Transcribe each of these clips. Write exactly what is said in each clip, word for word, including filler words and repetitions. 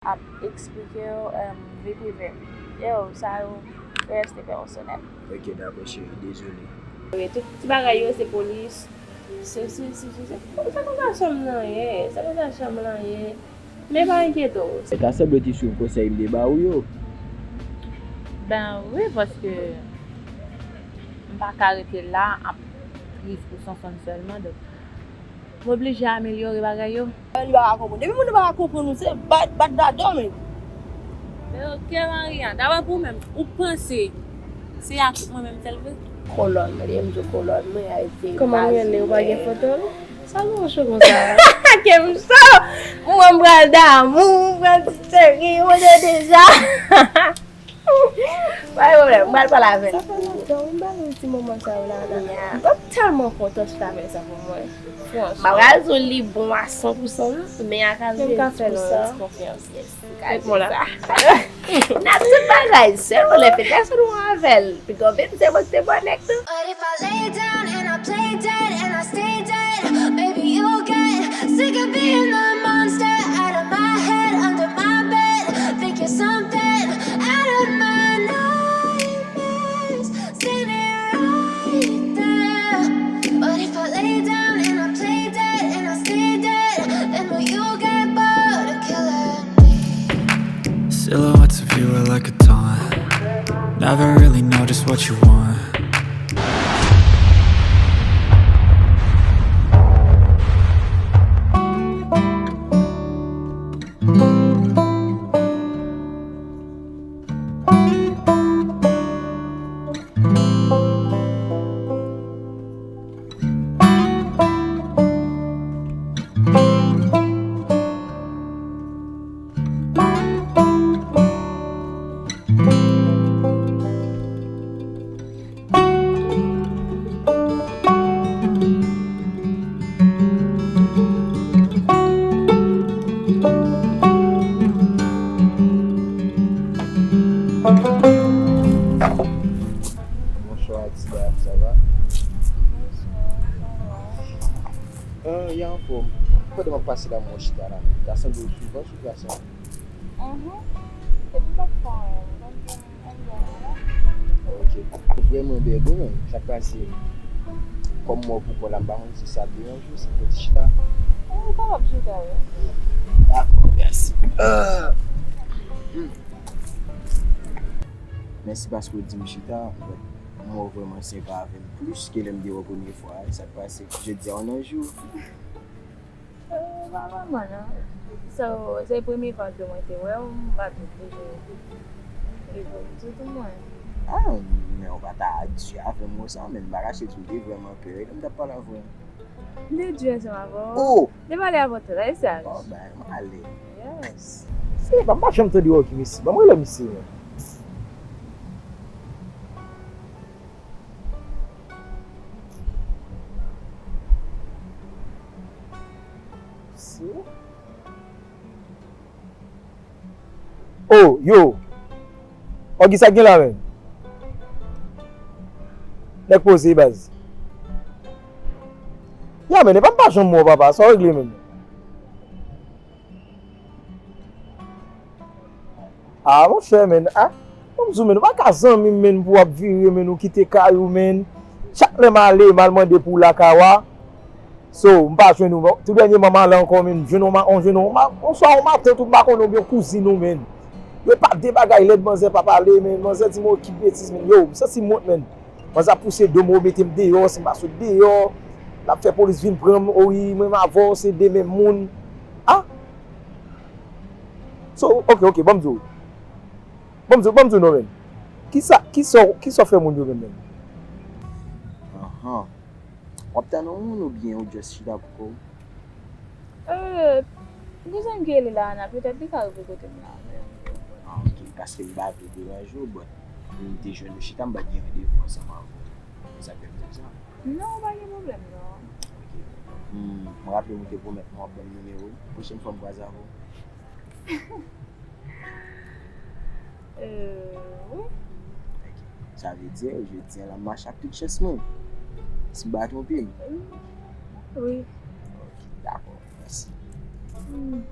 ap eksplike yo, em, vi prive m. Yo, sa yo reste pèsonèl. Ok, dakò, cheri, dezole. Wi, tout ti bagay yo, se polis. Se, se, se, se, se, se konsa chanm nan ye, se konsa chanm lan ye. Men pa enkyete w. E ta sanble w te swiv konsèy m te ba ou yo. Ben wi, paske m pa ka rete la ap tris pou Sonsonn sèlman, donk m oblije amelyore bagay yo. Li pa ka konprann. Depi moun nan pa ka konprann ou, se bat, bat dadò, men. Men ok, Maria, daprè pou ou menm, ou panse se ak mwen menm sèl vre? Kolòn, mwen, m di w kolòn, mwen, a ete. Kòman l rele? Ou pa gen foto l? Sa nou cho konsa? Ke m cho! Mwen, m pral damou, m pral ti cheri, mwen deja. Pa gen pwoblèm, m pral pale avè l. Sa fè lontan, wi, m pa gen ti moman sa yo la, la. M t ap tèlman kontan si w ta fè sa pou mwen. Franchman. M pa pral di w li bon a san pou san, non, men a katrevenndis pou san. Menm ka fè l yon ti konfyans, yes. Met mo la. N ap tout bagay, sèlman lè fèt la, se nou avè l. Piga w vin, se mwen ki te bò nèg tou. But if I lay down and I play dead and I stay dead, maybe you'll get sick of being the monster out of my head, under my bed, think you're something out of my nightmares, standing right there. But if I lay down and I play dead and I stay dead, then will you get bored of killing me? Silhouettes of you are like a taunt. Never really know just what you want. Bonswa, Tida, sa va? Bonswa, sa va. Ah, y anfòm. Pandan m ap pase la, mwen chita la. Ta sanble w souvan sou plas la. Mhm. Epi m p ap fè anyen, m konn gen anyen la. Ok. Ou vrèman bèl wi, men sa k pase, kòm mò pou kò la, m pa konn si sa deranje w si m fè ti chita. Ou kapab chita, wi. Dakò, mèsi. Ah. Hmm. Mèsi paske w di m chita. Mwen vrèman senpa avè m plis ke lè m te wè w premye fwa a. Sa k pase? Jodi a w nan jou. Euh, pa vrèman non. So, se premye fwa ke mwen te wè w, m pa t oblije di w tout mwen. Ah, men w pa ta di avè m konsa, men m pa kache di w te vrèman pè wi lè m t ap pale avè w. M te di ansanm avè w. Oh! M te pale avè w trè serye. Oh, ben, m ale. Yes. Se pa, m pa janm tande Rocky mesye. Ban m rele misye, men. Si. Oh, yo. Ogi, sa k gen la, menm? Nèg poze, baz. Ya, men, epa m pa janm wè w, papa. Sa w regle, menm? Ah, monchè, menn. Ah, ban m di w, menn, ou pa ka zanmi m, menn, pou w ap vire, menn, ou kite kay ou, menn. Chak lè m ale, m al mande pou w lakay w a. So, m pa jwenn ou. Tou dènyèman, m ale ankò, menn, m jwenn yon ma-, yon jwenn yon ma-, yon swa yon matant, ou m pa konnen, oubyen yon kouzin ou, menn. Yo pa de bagay lèd, manzè pa pale, menn. Manzè di m, "Oki betiz, menn." Yo, m santi m wont, menn. Manzè ap pouse do m, mete m deyò, si m pa sot deyò, l ap fè polis vin pran m, o wi, mwen menm avè w, se de menm moun. Ah! So, ok, ok, ban m di w. Ban m di w, ban m di w non, menn. Kisa, kisa, kisa w fè moun yo menm, menn? Ahan. W ap tann yon moun oubyen ou just chita pou kò w? Euh, gen zanmi ki rele Lahana, petèt li ka rive kote m la. Ah, ok, paske m pa vle deranje w, but m te jwenn ou chita, m pa t gen randevou ansanm avè w. Se sa k fè m di w sa. Non, pa gen pwoblèm, non. Ok. Hmm, m raple m ou te pwomèt mwen w ap ban m nimewo w. Pwochèn fwa m kwaze avè w. Euh, wi. Ok. Sa vle di, jodi a la, m mache ak tout chans mwen. Si m pa twonpe m. Wi. Ok, dakò. Mèsi. Hmm.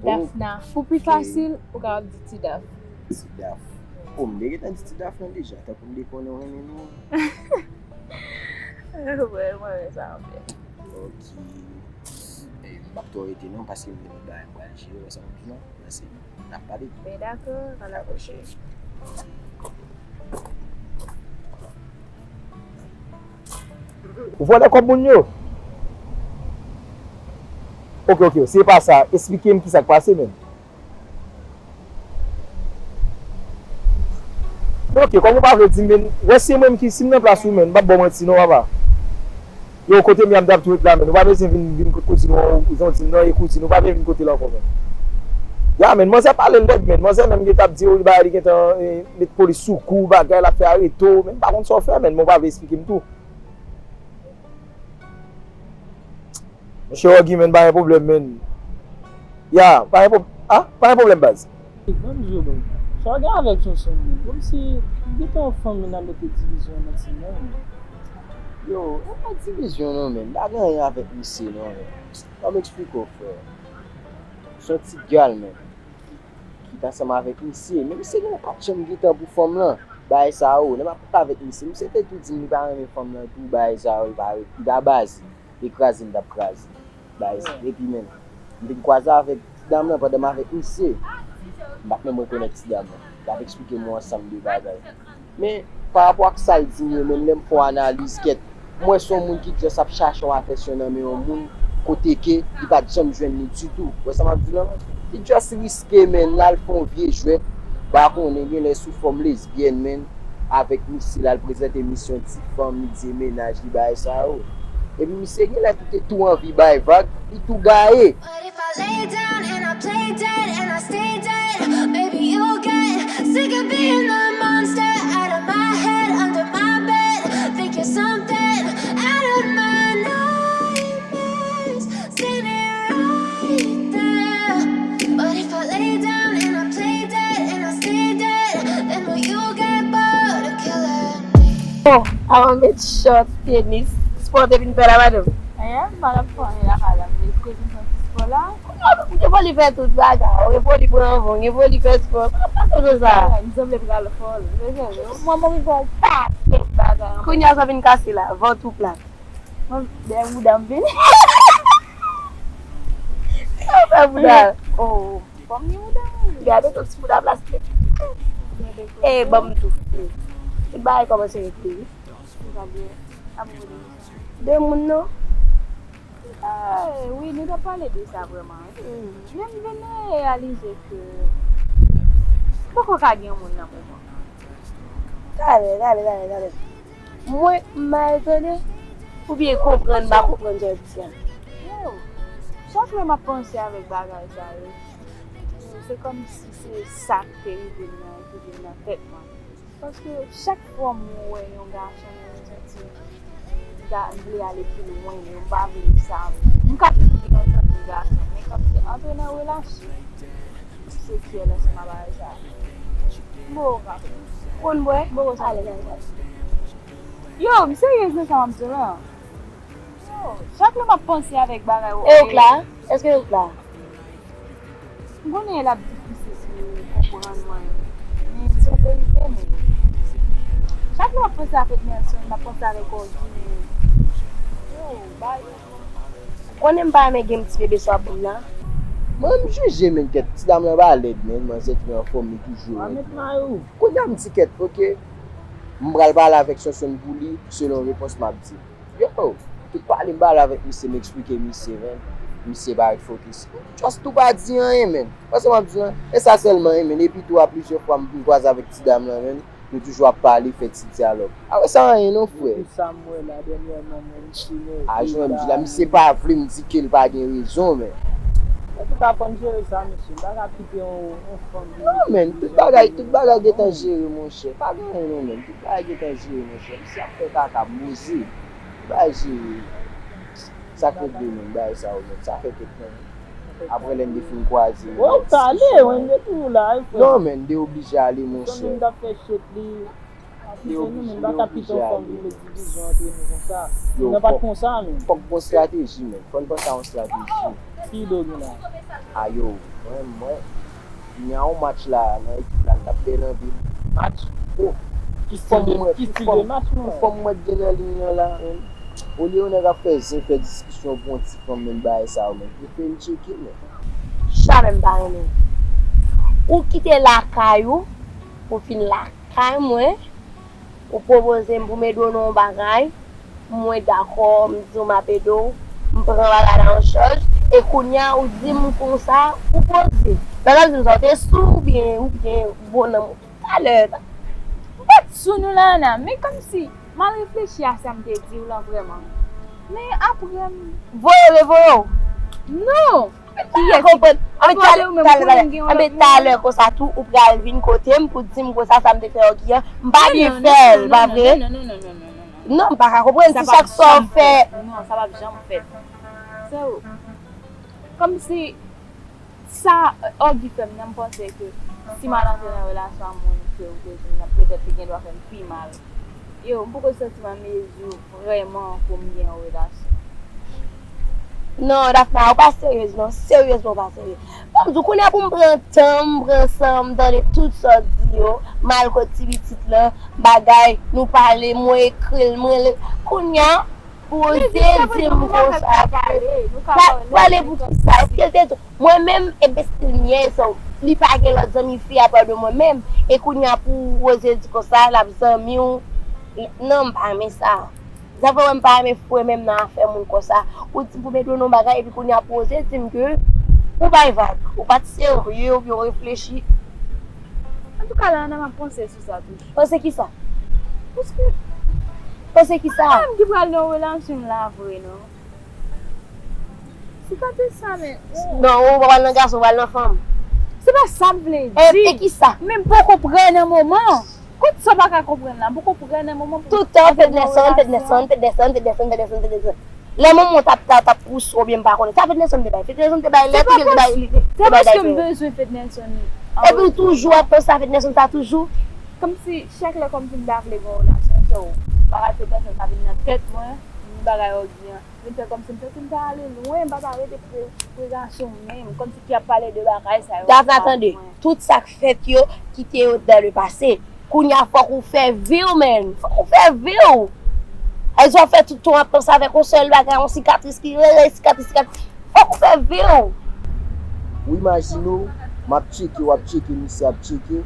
Dafna. Pou pi fasil, ou kapab di Ti Daf. Ti Daf. O, m te gentan di Ti Daf lan deja, tankou m te konnen w renmen nou. Wè, mwen renmen sa anpil. Ok. E, m p ap twò rete non, paske m gen lòt bagay m pral jere, wè sa m di non. Mèsi. N ap pale. Ben dakò, a la pwochèn. Ou vòlè kòb moun yo? Ok, ok, se pa sa. Esplike m kisa k pase, menm. Ok, kòm ou pa vle di m, men, wè, se mwen ki, si m nan plas ou, menm, m p ap ba w manti non, papa. Yo, kote m ye a m t ap tou ret la, menm. Ou pa bezwen vin, vin kot kouzin ou, jan w di m nan, e kouzin ou, pa bezwen vin kote l ankò, menm. Ya, menm, manzè pale lèd, menm. Manzè menm gentan ap di, o, li bagay, li gentan, eh, met polis sou kou, bagay, l ap fè arete w, menm, m pa konn sa w fè, menm, men w pa vle esplike m tou. Monchè Oggy, menm, pa gen pwoblèm, menm. Ya, pa gen pwob-, ah, pa gen pwoblèm, baz. Ban m di w, bro. Sa w gen avèk Sonson, menm? Kòmsi, m gentan yon fanmi n ap mete divizyon nan timoun. Yo, e pa divizyon non, menm. M pa gen anyen avèk misye non, menm. Ban m eksplike w, frè. Se yon ti gal, menm. Ki t ansanm avèk misye. Men misye genlè pa t janm gen tan pou fanm lan. Bagay sa yo, lè m ap pale avèk misye, misye te tou di m li pa renmen fanm lan tou, bagay sa yo, li pa, li pa baz. Li kraze m t ap kraze. Bagay sa. Epi menm, m te kwaze avèk ti dam lan pandan m avèk misye. M pa t menm rekonèt ti dam lan. L ap eksplike m yon ansanm de bagay. Men, pa rapò ak sa l di m yo, menm lè m fè yon analiz, kèt, m wè se yon moun ki just ap chache yon afeksyon nan men yon moun, kote ke li pa t janm jwenn li ditou. Ou wè sa m ap di w lan? Li just riske, menm, l al fè yon vye jwèt, pa konnen, genlè sou fòm lesbyèn, menm, avèk misye, l al prezante misye yon ti fanm, li di e mennaj li, bagay sa yo. Epi misye genlè tou te tou anvi bay vag, li tou gaye. But if I lay down and I play dead and I stay dead, maybe you'll get sick of being the monster out of my head, under my bed. Think you're something out of my nightmares, standing right there. But if I lay down and I play dead and I stay dead, then will you get bored of killing me? Bon, avan m met short, tenis, spò te vin fè la, madanm? Anyen, m pa t ap fè anyen lakay la, m te koze m fè ti spò la. Kounye a, m te vole fè tout bagay, ou vole pran van, ou vole fè spò, m pa t ap fè sa. M sanble pral fòl, se serye, mwen, mwen vin fè yon pakèt bagay ankò. Kounye a, sa vin kase la, vant ou plat. Mwen, dèyè bouda m vini. Sa w fè bouda? Oh. Fò m gen bouda, wi. Gade tout ti bouda plastik. E, ban m tou. Tout bagay kòmanse regle, wi. Sa byen. Ap vole. De moun, non? Eh, wi, nou t ap pale de sa vrèman, wi. Mm. Men m vin reyalize ke m poko ka gen yon moun nan moman. Talè, talè, talè, talè. Mwen, m mal tande? Oubyen konprann, m pa konprann sa w di a? Yo, chak lè m ap panse avèk bagay sa yo, se kòmsi se sa k te rive m nan ki vin nan tèt mwen. Paske chak fwa m wè yon gason, mwen santi m ta, m vle ale pi lwen, men m pa vle sa. M ka toujou gen yon zanmi gason, men kòmsi antre nan relasyon seksyèl ansanm a bagay sa. M poko ka. Konn bwè? M poko sa. Alèz, alèz. Yo, m seryez nan sa m ap di w lan. Yo, chak lè m ap panse avèk bagay ou. E ou k la? Èske ou k la? M konnen l ap difisil pou w konprann mwen, men se yon verite, men chak lè m ap panse avèk Nelson, m ap panse avèk Orgy, men yo, ba yo. Konnen m pa renmen gen ti bebe sou abòm nan. Mwen, m jije, men kèt, ti dam lan pa lèd, men manzè te anfòm, li toujou rèd. Kounye a m di kèt, oke, m pral pale avèk Sonson pou li, selon repons m ap di. Yo, tout pale m pale avèk misye, m eksplike misye, men misye pa ret fokis. Just tou pa di anyen, men. Wè sa m ap di w lan? E sa sèlman, men. Epi tou, a plizyè fwa, m vin kwaze avèk ti dam lan, men. Nou toujou ap pale, fè ti dyalòg. A wè sa anyen non, frè. Epi sa m wè la dènyèman, men, misye nève. A, jan m di la, misye pa vle m di ke l pa gen rezon, men. Antouka, fò n jere sa, mesye. M pa ka kite yon, yon fanm vin mete... Non, men, tout bagay, tout bagay gentan jere, monchè. Pa gen anyen non, men. Tout bagay gentan jere, monchè. Misye ap fè kaka, poze. Tout bagay jere. Sa k regle, men, bagay sa yo, men. Sa fè kèk tan. Apre lè n te fin kwaze, men. Wè, ou pale, mwen, m te toujou la, wi, frè. Non, men, m te oblije ale, monchè. Konn m t ap fè shit li. Paske se nou menm, nou pa ka kite yon fanm vin met divizyon antre nou konsa. Yo, nan pa t konsa, men. Fòk gon estrateji, men. Fò n panse a yon estrateji. Ki do gen la? Ayo, mwen, mwen, gen yon match la nan ekip la, l t ap bèl anpil. Match? Oh, ki stil de, ki stil de match, non? Pou fòm mwen gen nan liy nan la, menm. Olye yon nèg ap fè zen, fè diskisyon pou yon ti fanm, menm bagay sa yo, menm. Prefere m tcheke, menm. Jamè m pa renmen. Ou kite lakay ou, ou fin lakay mwen, ou pwopoze m pou m ede w nan yon bagay, mwen dakò, m di w m ap ede w, m pran bagay la an chaj, e kounye a ou di m konsa, ou poze. Bagay di m sa, w te sou oubyen, oubyen bon nan mwen. Talè, m pa t sou non Lana, men kòmsi, m al reflechi a sa m te di w lan vrèman. Men apre m voye revoye w. Non! Kiyès ki konprann? Anben, talè, talè, talè, anben, talè konsa tou, ou pral vin kote m pou di m konsa sa m te fè Oggy an, m pa byen fè l, pa vre? Non, non, non, non, non, non, non, non. Non, m pa ka konprann si chak sa w fè. Non, sa p ap janm fèt. So, kòmsi sa Oggy fè m nan, m panse ke si m al antre nan relasyon a moun ke ou te di m nan, petèt li gen dwa fè m pi mal. Yo, m poko santi m an mezi vrèman pou m gen yon relasyon. Non, Dafna, ou pa seryez non. Seryezman, ou pa seryez. Ban m di w, kounye a pou m pran tan m, pran san m, tande tout sa w di yo, m al kot ti pitit lan, bagay, nou pale, mwen ekri l, mwen rele. Kounye a, pou oze di m konsa, pale pou kisa? Èske l te di, mwen menm, enbesil m ye, so, li pa gen lòt zanmi fi apa de mwen menm, e kounye a pou oze di konsa, l ap zanmi w, non, m pa renmen sa. Sa fè w wè m pa renmen foure men m nan afè moun konsa. Ou di m pou m ede w nan yon bagay, epi kounye a pou oze di m ke ou bay vag, ou pa t serye, oubyen w reflechi. Antouka, Lana, m ap panse sou sa toujou. Panse kisa? Paske Panse kisa? Mwen menm ki pral nan yon relasyon la vre, non. Se pa de sa, men. Non, ou pa pral nan gason, ou pral nan fanm. Se pa sa m vle di. E, e kisa? Men m poko prè nan moman. Kot sa w pa ka konprann la? M poko prè nan moman pou... Tout tan, fè Nelson, fè Nelson, fè Nelson, fè Nelson, fè Nelson, fè Nelson. Lè manman w t ap, t ap, t ap pouse w oubyen m pa konnen. Sa Fed Nelson te bay? Fed Nelson te bay lèt oubyen l te bay, li te, te bay dayè? Se paske m bezwen Fed Nelson. Epi w toujou ap panse a Fed Nelson sa toujou? Kòmsi chak lè kòmsi m ta vle gen yon relasyon, so, bagay Fed Nelson sa vin nan tèt mwen, m bagay Oggy an. Vin fè kòmsi m santi m ta ale lwen, m pa ta rete pre, pre gason menm, kòmsi ki ap pale de bagay sa yo. Dafna, tande, tout sa k fèt yo, kite yo dans le passé. Kounye a fòk ou fè vi w, menn. Fòk ou fè vi w. Èske w fè tout tan w ap panse avèk yon sèl bagay, yon sikatris ki rele, sikatris, sikatris. Fòk ou fè vi w. Ou imajine w, m ap tcheke, w ap tcheke, misye ap tcheke.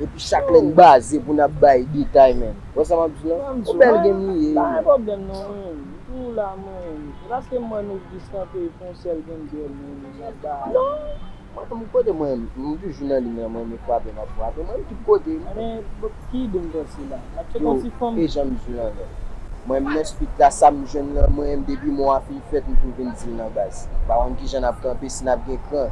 Epi chak lè n baze pou n ap bay detay, menn. Wè sa m ap di w lan? Yon bèl game li ye. Pa gen pwoblèm non, menn. Tou la, mwen. Se paske m wè nou jis kanpe yon sèl game, menn, n ap bay. Non. Mwen menm, kote mwen, m toujou nan liy lan, mwen menm frape, m ap frape, mwen menm tout kote. Men, ki ide m panse la? N ap tcheke yon ti fanm. E jan m di w lan, mwen menm nan street la, sa m jwenn lan, mwen menm depi mwa a fin fèt, m tou vin di l nan baz. M pa konn kijan n ap kanpe, si n ap gen kran.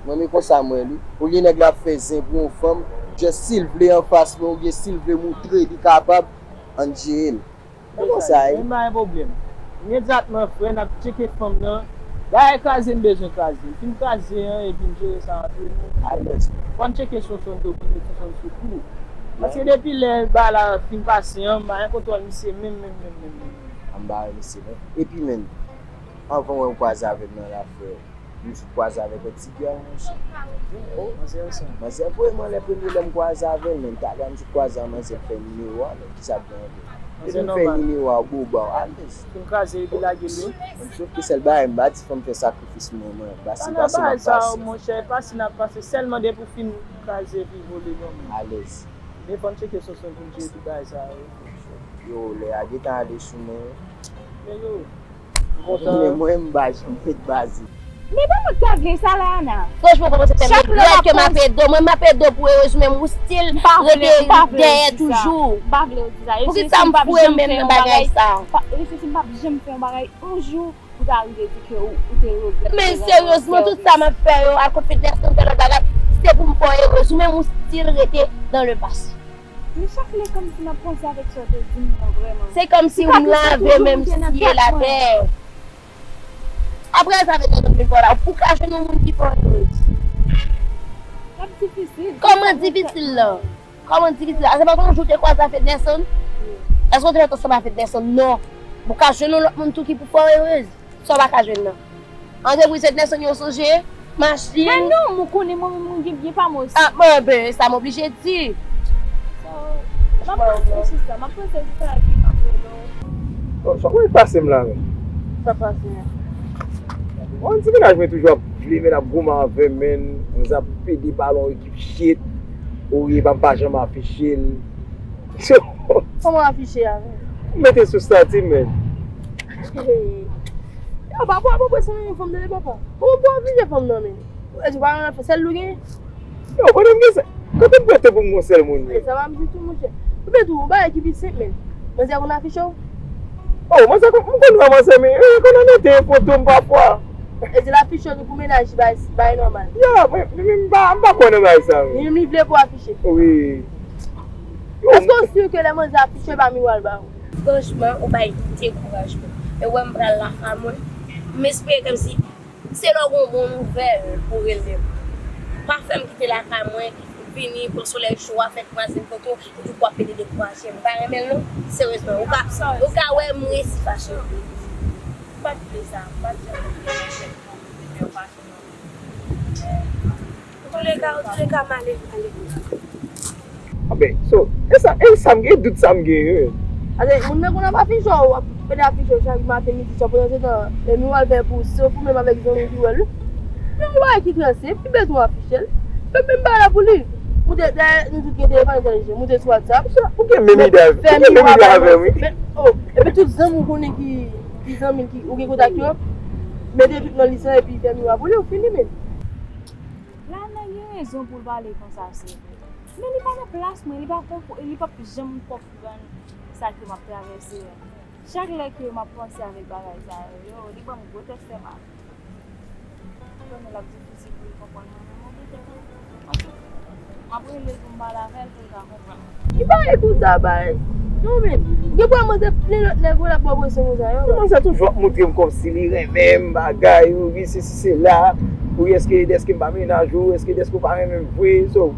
Mwen menm konsa mwen li. Olye nèg la ap fè zen pou yon fanm, just si l vle anfas mwen, oubyen si l vle moutre li kapab, ann jere l. Se konsa, wi. Men pa gen pwoblèm. Imedyatman, frè, n ap tcheke fanm nan. Bagay kraze, m bezwen kraze. M fin kraze an, epi m jere sa antre nou. Alèz. Fò n tcheke Sonsonn tou, pou n met Sonsonn sou kou. Paske depi lè bagay la fin pase an, m pa gen kontwòl misye menm, menm, menm, menm, menm, menm. An ba misye, non. Epi, menn, anvan w wè w kwaze avè m nan la, frè. M sot kwaze avèk yon ti gèl, monchè. Oh, manzè sa. Manzè voye m anlè premye lè m kwaze avè l, men talè a m sot kwaze a manzè, m fè nimewo a, men kisa k gen anpil. Depi m fè nimewo a, ou bo ba w, alèz. Fin kraze epi lage l wi. Sòf ke sèl bagay, m pa di fanm fè sakrifis pou mwen, mwen. Pase, pase m ap pase. Monchè, pase n ap pase, sèlman depi w fin kraze epi vole ban mwen. Alèz. Men fò n tcheke Sonsonn pou n jere tout bagay sa yo. Yo, lè a gentan ale sou mwen. Men yo, men mwen, m pa janm met baze. Men ban mwen gad len sa la, Ana. Franchman, kòmanse fè m regrèt ke m ap ede w. Mwen, m ap ede w pou erez ou, men ou still rete dèyè toujou. M pa vle w di sa. Poukisa m foure men m nan bagay sa? Reflechi, m p ap janm fè yon bagay yon jou pou ta rive di ke ou, ou te regrèt. Men seryezman, tout sa m ap fè yo, al kot Fed Nelson, fè lòt bagay, se pou m fè w erez ou, men ou still rete dans le passé. Men chak lè kòmsi m ap panse avèk sa w te di m nan vrèman. Se kòmsi ou m lave men m siye latè. Apre sa, Fed Nelson vin fè w la, ou ka jwenn yon moun ki fè w erez. L ap difisil. Kòman difisil lan? Kòman difisil lan? Se pa yon jou w te kwaze a Fed Nelson? Èske w te fèt ansanm a Fed Nelson? Non. Ou ka jwenn yon lòt moun tou ki pou fè w erez. Sa w pa ka jwenn nan. Antrepriz Edneson yo sonje? Machin? Men non, mwen konnen mwen menm mwen gen byen pa m osi. Ah, mwen, ben, sa m oblije di. So, m ap reflechi sa, m ap panse sou sa, epi m ap rele w. Bon, sa w pase m la, men? Sa pase a? Bon, ti mennaj mwen toujou ap vle, men ap goumen avè m, men. Mwen ap pede balon ekip shit. Ou ye, pa m pa janm afiche l. Kòman afiche a, men? M mete sou stati, men. Yo, papa, papa, se yon fanm nan, papa. Kòman pou afiche fanm nan, men? Ou di pa nan sèl ou gen? Yo, kote m gen sèl? Kote m prete pou m gon sèl moun, men? Sa va m di tou, monchè. Ou gen tou, yon bagay ki pi senp, men. Manzè konn afiche w? Oh, manzè konn, m konn wè manzè, men, eh, konn anote foto m pafwa. E di l afiche w pou mennaj li bay, bay nòmal. Ya, mwen, mwen, m pa, m pa kwè nan bagay sa, men. Li menm li vle pou afiche. Wi. Èske w si ke lè manzè afiche pa miwa l ba ou? Franchman, ou bay dekourajman. E wè m pral lakay mwen. M espere kòmsi se lè w gen yon bon nouvèl pou w rele m. Pa fè m kite lakay mwen, vini, pran solèy cho a, fè twazyèm foto, epi w ap pede dekouraje m. M pa renmen l non, seryezman. Ou ka, ou ka wè m resi fache. M pa t vle sa, m pa t janm vle fè yon fache. Antouleka, antouleka, m ale, m ale. Aben, so, e sa, e sa m gen, dout sa m gen, wi. Ase, moun nan konn ap afiche w, w ap pede afiche w chak maten, midi, swa pandan se tan, e miwa l fè pou, se pou menm avèk zanmi ki wè l, wi. Men yon bagay ki trè senp, ki bezwen afiche l. Fè menm bagay la pou li. Moute, dayè, nou tout gen telefòn entèlijan, moute sou WhatsApp. Ou gen menm ide, ou gen menm ide avè m, wi. Men, oh, epi tout zanmi w konnen ki, ki zanmi l ki, ou gen kontak yo, mete tout nan lis la epi fè miwa pou li, ou fini, men. Lana gen rezon pou l pale konsa, se vre. Men li pa nan plas mwen, li pa konpr-, li p ap janm konprann sa ke m ap travèse a. Chak lè ke m ap panse avèk bagay sa yo, yo, li ban m gwo tèt fè mal. Konnen l ap difisil pou l konprann mwen, men m oblije konprann. Antouleka, m ap rele l pou m pale avè l pou l ka konprann. Ki bagay konsa, bay? Non, men, ou gen pwoblèm, manzè, plen lòt nèg, ou l ap ba w presyon konsa, yo. Manzè toujou ap montre m kòmsi li renmen m, bagay, wi, sesi, sela. Wi, èske, èske m pa mennaj ou, èske, èske w pa renmen m vre, so.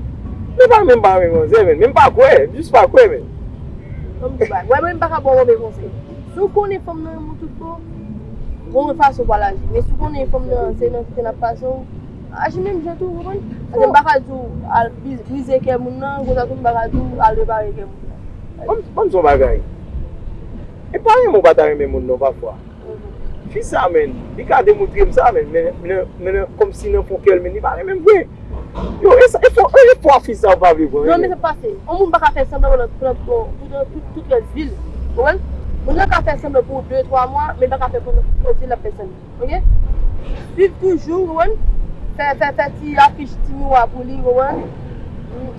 Mwen pa menm pa renmen manzè, men, men m pa kwè, m jis pa kwè, men. Kòm di bagay. Wè, mwen, m pa ka ba w move konsèy. Si w konnen fanm nan renmen w tout bon, gon yon fason pou w al aji. Men si w konnen fanm nan se nan kite l ap pase w, aji menm jan tou, ou konprann? Paske m pa ka di w al briz-, brize kè moun nan, konsa tou m pa ka di w al repare kè moun nan. Ban m, ban m di w yon bagay. E pa renmen w pa ta renmen moun non pafwa. Fi sa, men, li ka demontre m sa, men, men, men, men kòmsi nan fon kè l, men li pa renmen m vre. Yo, e sa, e fò, e fò fi sa ou pa vle pran. Non, men sa pase. Yon moun pa ka fè sanblan pandan, pandan, pandan tout, tout rès vi l. Ou konprann? Moun nan ka fè sanblan pou de, twa mwa, men li pa ka fè pandan tout rès vi l l ap fè sanblan. Oke? Swiv toujou, ou konprann? Fè, fè, fè ti afich, ti miwa pou li, ou konprann?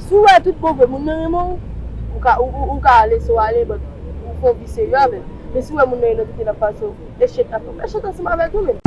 Si w wè tout bon vre, moun nan renmen w, ou ka, ou, ou, ou ka lese w ale, but ou fè yon vi serye avè l. Men si w wè moun nan e nan kite l ap pase w, e chet ap fè, e chet ansanm avè l tou menm.